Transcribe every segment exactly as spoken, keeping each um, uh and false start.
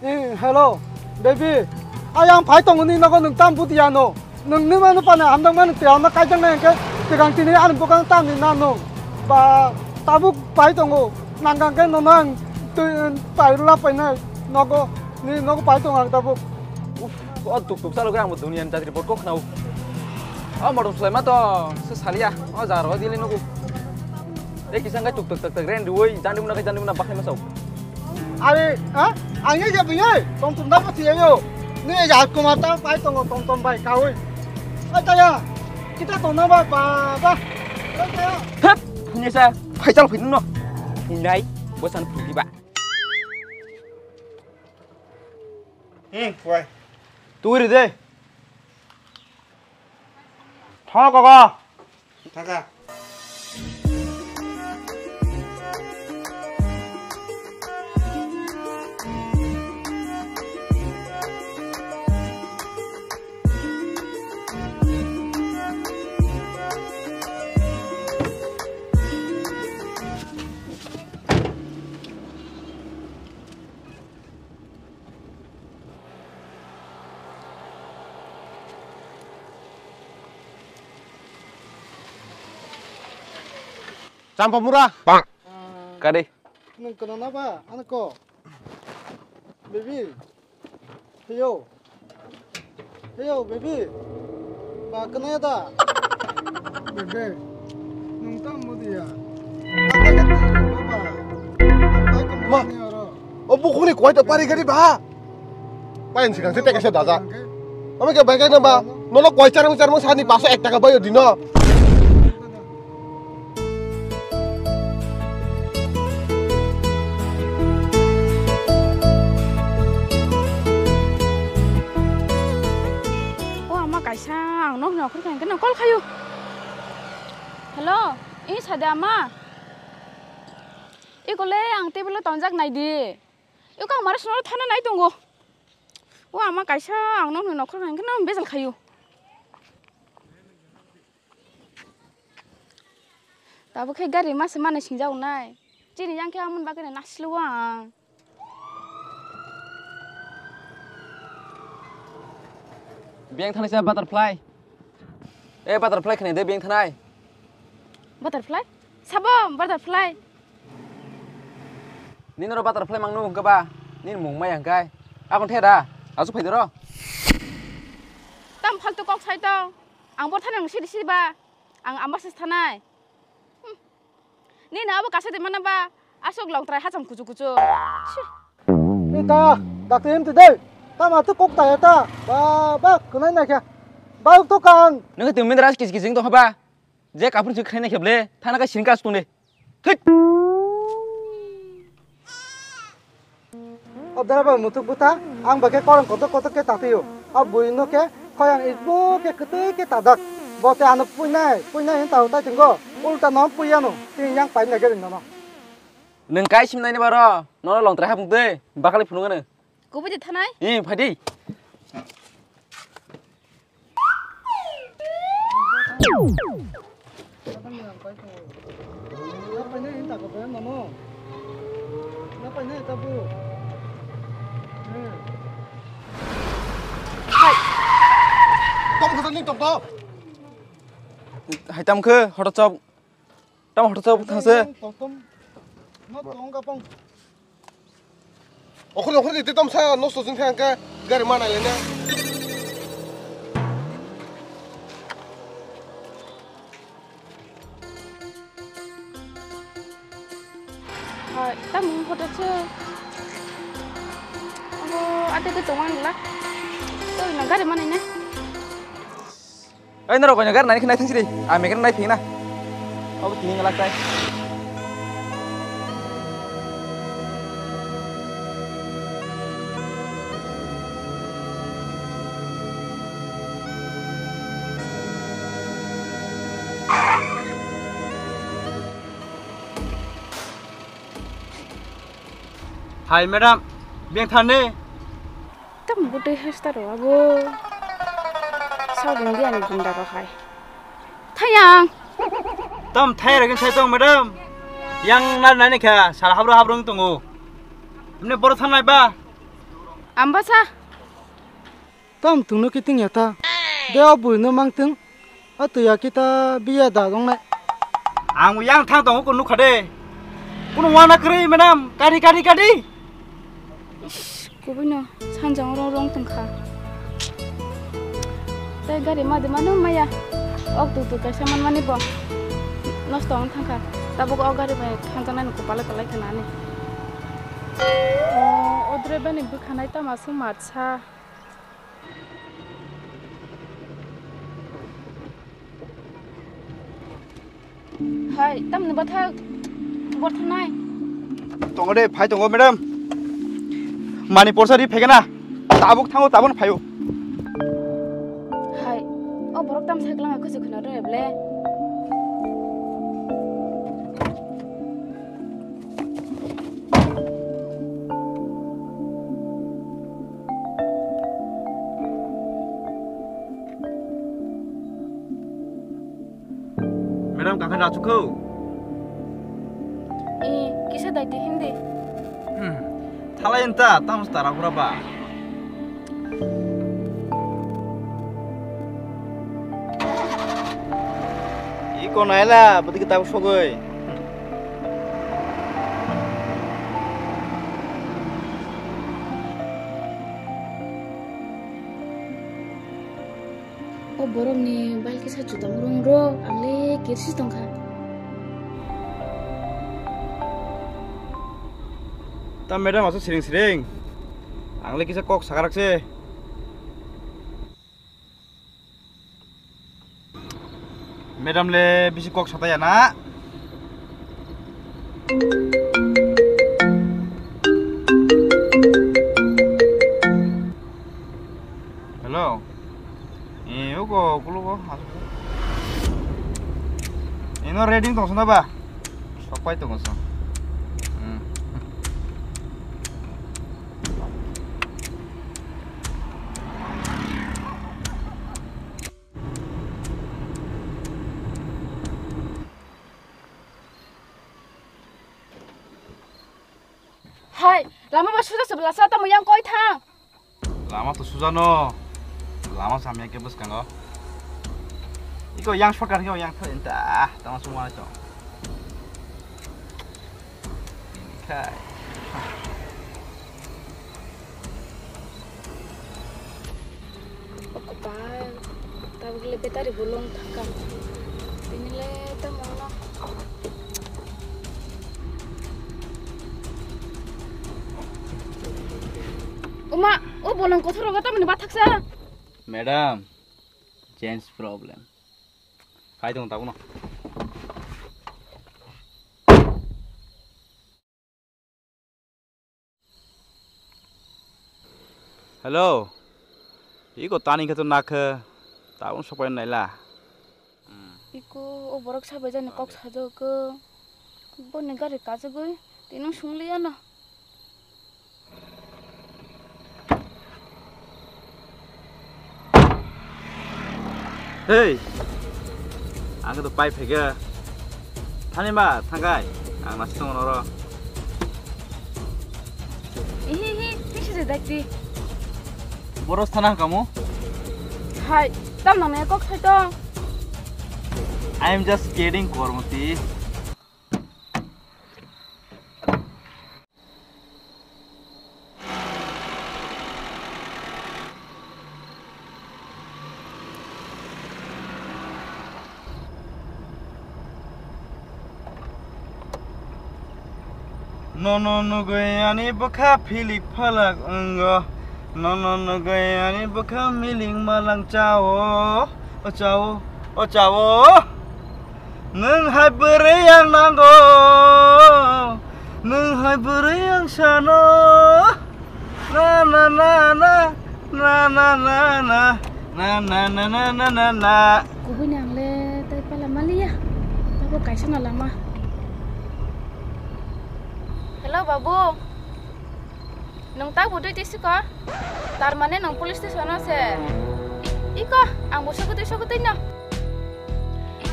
Eh, hello, baby. Ayang phai tongo ni nogo nwng tam buti ano. Nwng ni mano pana hamdang mano te ano kaijang na hingke tegang tini ani bokang tam ni nano. Ba tabuk phai tongo. Nangkang ke nono ang twi pai rula pai nai nogo. Ni nogo phai tongo ang tabuk. Uf, o tuk tuk chalo ke ang bo dunia ni jatri bot kok khna u. O modom sulai ma to se salia. O jar o dili nogo. E kisang ke tuk tuk tuk tuk ren duoi jandi muna ke jandi muna bakhai ma sao. Are, ha? Ang ye jabri ye, tom tom da pati ye yo. Ni ya kumar ta pai tong tom tom bai kawi. Ai ta ya. Kita tong na ba ba ba. Ai ta ya. Hep, punya sa, phai chal phai no. Hinai, bosan phai ba. Hmm, wai. Turi de. Thok koko. Thaka. Champa mura. Kadi. Nung kono na ba? Ano ko. Baby. Heyo. Heyo, baby. Ba, kena ya da? Baby. Nung tam mo dia. Ma. O bukhuni koi ta pari gari ba. Pain sikang se teka se daja. Ami ke bai kai na ba. Nono koi charang charang sani paso ek taka bayo dino. O ama kaisa ang nok ni okhor khe nang call khayu. Hello, ini sade ama. Iko le ang table o tonjak nai di. Iko ang mara swnam thana nai tongo. O ama kaisa ang nok ni okhor khe nang bejal khayu. Tabuk khe gari masa manwi singjago nai. Chini yang khe amoni bagwi no nasilo ang. Biyang thanai sa butterfly. Eh, butterfly khnai de biyang thanai. Butterfly? Sabo butterfly. Nini oro butterfly mangno hwnkhe ba? Nini mung maya hwnkhe? Akon the da? Aswk phai de ro? Tam faltu kok sai tong. Ang bor thani ang sidi sidi ba. Ang ambasa thanai. Hmm. Nini abo kasa de mana ba? Aswk longtrai hacham kuchu kuchu. Shi. Ita, dakti em tu de. Tama tu kok ta ya ta. Ba, ba, kunai na kya? Ba, uk to kang. Nang tu mindra kis kis jing to haba. Je kapur sik khaina kheble, thana ka sini ka stunde. Thik. O driver muthuk bwtha, ang bai khe korang kotor kotor khe tatio. O bui no khe khoyang isbo khe kwtwi khe tadak. Bo te ano puinai, puinai hin tao tai tinggo. Ulta no puiyano, tin yang pai nai gari nono. Nwng kai sim nai ni baro, nono longtrai hapung twi, bakali phunung ano. Kubui de thanai? Eh, phai di. Tom khe ni tom to. Hai tam khe hoto chop. Tamo hoto sa thang se. Tom tom. No tong ka pong. Okhori okhori de tom sa nosto jing thang ka gari mana le na. Hai, tamo hoto se. Abo ate ke tongan la. To na gari mana ne? Ai, norok koino gar nani khe naithang siri. Ami khe nai phina. Obo tini ngalak tai. Hai, madam, beng thani. Tam butui hasta ro abo. South India ni gunda ro hai. Thayang. Tam thayang ragin sai tong, madam. Yang nar nani kha, sal habro habro tongo. Amne boro thanai ba. Ambasa. Tam tungno kiting ya ta. De o bui no mang teng. A tu ya kita biya da dong nai. Ang yang thang tong ko nukha de. Kuno wana kri madam. Kadi, kadi, kadi. Ish, kubui no sanjang rong rong tong kha. Tai gari ma de mano maya. Ok tu tu kaisa man mani bo. Nosto ong thang kha. Tabuk o gari bai thang jang nai ko pala kalai kha nani. O, o driver ni bwkhanai tama sung matsa. Hai, tamni bathak bor thanai. Tongo de, phai tongo, madam. Mani porsa ri phegena. Tabuk thango, tabuk phaio. Hai, o borok tam saklang aku sukuna re ble. Madam, kaphai rachukho. E, kisa daiti hindi. Hmm. Thalai enta, tamo tara hura ba. Iko naila, bwtwi kitab sogwi. O borokni bike kisa juda murung ro, ang le kersi tongkha. Ta madam, aso siring siring. Ang le kisa kok sakarak se. Madam le bisi kok sataya na. Hello. Eh, ugo, kulugo. Ino ready tong sana ba? Sok pai tong sa. Hmm. Hai, lama ba suja sebelasa tamo yang koi thang. Lama to suja no. Lama samya ke bwskango. Iko yang shortcut ke yang thang ta, tama sungwa to. Ini kai. O kopal, tabuk le battery bo long thangkha. Tini le tamo no. Uma, o bolong kothor rogo tamoni bathaksa. Madam, change problem. Hai tong tabuk no. Hello. Iko tani khe to nakhe. Tabuk sopai naila. Iko o borok sabai jani kok sajagwi. Boni gari kajagwi. Tini sungli ano. Hei, ang khe to pai phaikha. Thani ma thangkai, ang nasi tongo noro. Ihi hi, hi si dakti. Boros thana kamu? Hai, tam nang ne kok sai tong. I am just kidding, Kormoti. Nono nugwi ani bwkha philik phalak wngo. Nono nugwi ani bwkha milik malang chao. O chao, o chao. Nwng hai bwrwi ang nango, nwng hai bwrwi ang sano. Na, na, na, na. Kubui ni ang le tai pala maliya. Tabo kaisa na lama. Hello, babu. Nwng ta budui twi siko? Tar mane nwng police station o se. I-, iko, ang bo sokotwi sokotwi no.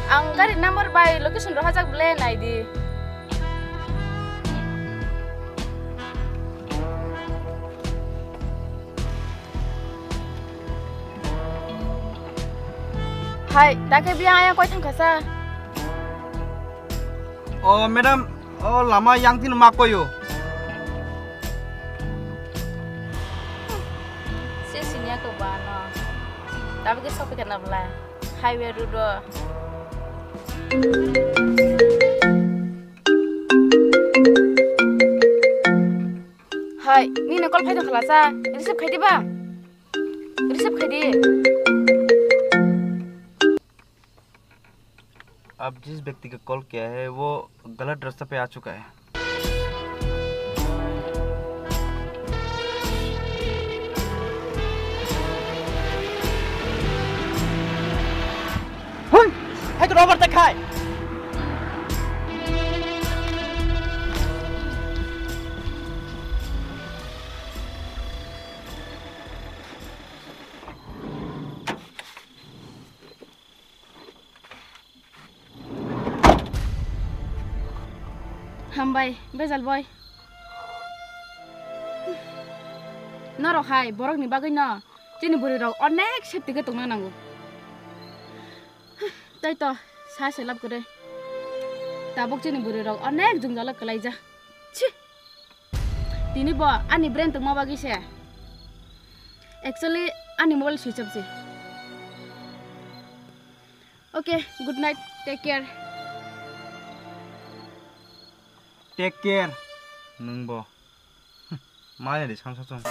Ang gari number bai location rohajak ble nai di. Hai, dakhe biyang ayang koi thangkha sa? O madam, o lama yang thin ma koyo. Se sinya ko ba no. Tabi ke sopi kana bla. Highway road o. Hai, nini call phai tong khala sa. Receive khai di ba? Receive khai di. आप जिस व्यक्ति का कॉल किया है वो गलत रास्ता पे आ चुका है। Hun, hai ko robar ta khai. Hambai, bejal boy. Norok hai borokni bagwino chini bwrwirok onek safety khe tongna nango. Tai to, sa se lab kwrwi. Tabuk chini bwrwirok onek jwngjalo kwlaijak. Chi! Tini bo ani brain tongma bagwi se. Actually, ani mobile switch off se. Okay, good night. Take care. Take care. Nwng bo. Maya de samsa chong.